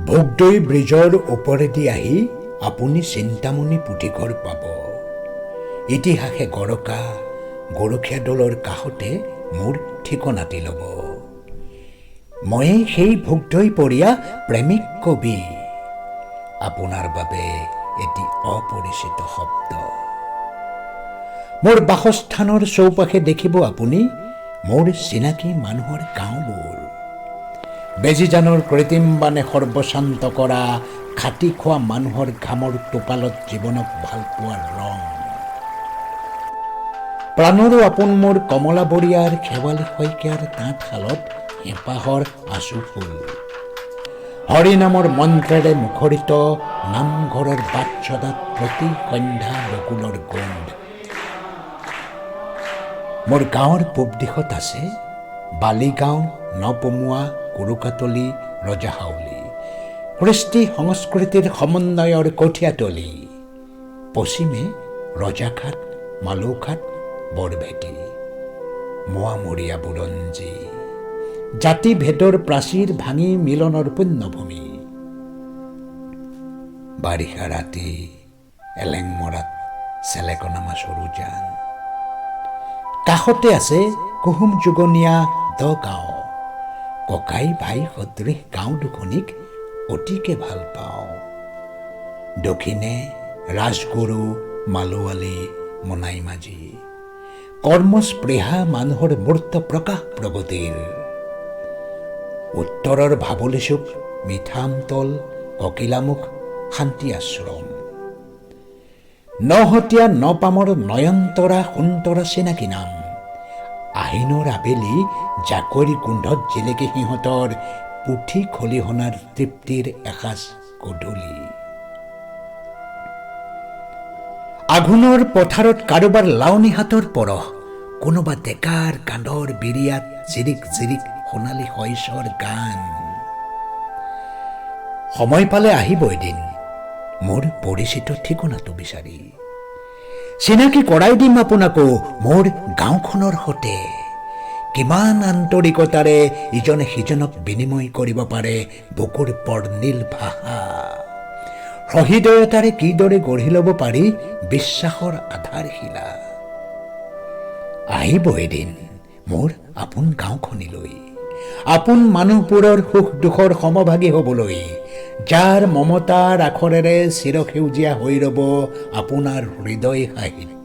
ভোগদৈ ব্ৰিজৰ ওপৰেদি আহি আপুনি চিন্তামণি পুথিঘৰ পাব। ইতিহাসে গৰকা গৰখীয়া দলৰ কাষতে মোৰ ঠিকনাটি ল'ব। ময়েই সেই ভোগদৈ পৰীয়া প্ৰেমিক কবি, আপোনাৰ বাবে এটি অপৰিচিত শব্দ। মোৰ বাসস্থানৰ চৌপাশে দেখিব আপুনি মোৰ চিনাকি মানুহৰ গাঁওবোৰ। বেজীজানৰ কৃত্ৰিম বানে সৰ্বশান্ত কৰা খাটি খোৱা মানুহৰ ঘামৰ টোপালত জীৱনক ভালপোৱাৰ ৰং। প্ৰাণৰো আপোন মোৰ কমলাবৰীয়াৰ শেৱালি শইকীয়াৰ তাঁতশালত হেঁপাহৰ আঁচু ফুল। হৰিনামৰ মন্ত্ৰেৰে মুখৰিত নামঘৰৰ বাটচ'ৰাত প্ৰতি সন্ধ্যা বকুলৰ গোন্ধ। মোৰ গাঁৱৰ পূব দিশত আছে বালিগাঁও, নপমুৱা, কুৰুকাতলি, ৰজাহাউলি, কৃষ্টি সংস্কৃতিৰ সমন্বয়ৰ কঠীয়াতলি। পশ্চিমে ৰজাঘাট, মালৌঘাট, বৰভেটি, মোৱামৰীয়া বুৰঞ্জী, জাতি ভেদৰ প্ৰাচীৰ ভাঙি মিলনৰ পুণ্যভূমি। বাৰিষা ৰাতি এলেংমৰাত চেলেকনা মাছৰ উজান। কাষতে আছে কুহুম যুগনীয়া দ গাঁও। ককাই ভাই সদৃশ গাঁও দুখনিক অতিকে ভাল পাওঁ। দক্ষিণে ৰাজগুৰু, মালোৱালী, মনাই মাঝি, কৰ্মস্পৃহা মানুহৰ মূৰ্ত প্ৰকাশ প্ৰগতিৰ। উত্তৰৰ ভাবলিচুক, মিঠামতল, ককিলামুখ, শান্তি আশ্ৰম। নহতীয়া নপামৰ নয়নতৰা সোণতৰা চিনাকি নাম। আহিনৰ আবেলি জাকৈৰ গোন্ধত জিলিকে সিহঁতৰ পুঠি খলিহনাৰ তৃপ্তিৰ এসাঁজ গধূলি। আঘোণৰ পথাৰত কাৰোবাৰ লাৱনী হাতৰ পৰশ, কোনোবা ডেকাৰ কান্ধৰ বিৰিয়াত জিৰিক জিৰিক সোণালী শইচৰ গান। সময় পালে আহিব এদিন মোৰ পৰিচিত ঠিকনাটো বিচাৰি। চিনাকি কৰাই দিম আপোনাকো মোৰ গাঁওখনৰ সতে। কিমান আন্তৰিকতাৰে ইজনে সিজনক বিনিময় কৰিব পাৰে বুকুৰ বৰ্ণিল ভাষা, সহৃদয়তাৰে কিদৰে গঢ়ি ল'ব পাৰি বিশ্বাসৰ আধাৰশিলা। আহিব এদিন মোৰ আপোন গাঁওখনিলৈ, আপোন মানুহবোৰৰ সুখ দুখৰ সমভাগী হ'বলৈ, যাৰ মমতাৰ আখৰেৰে চিৰসেউজীয়া হৈ ৰ'ব আপোনাৰ হৃদয় সাহিত্য।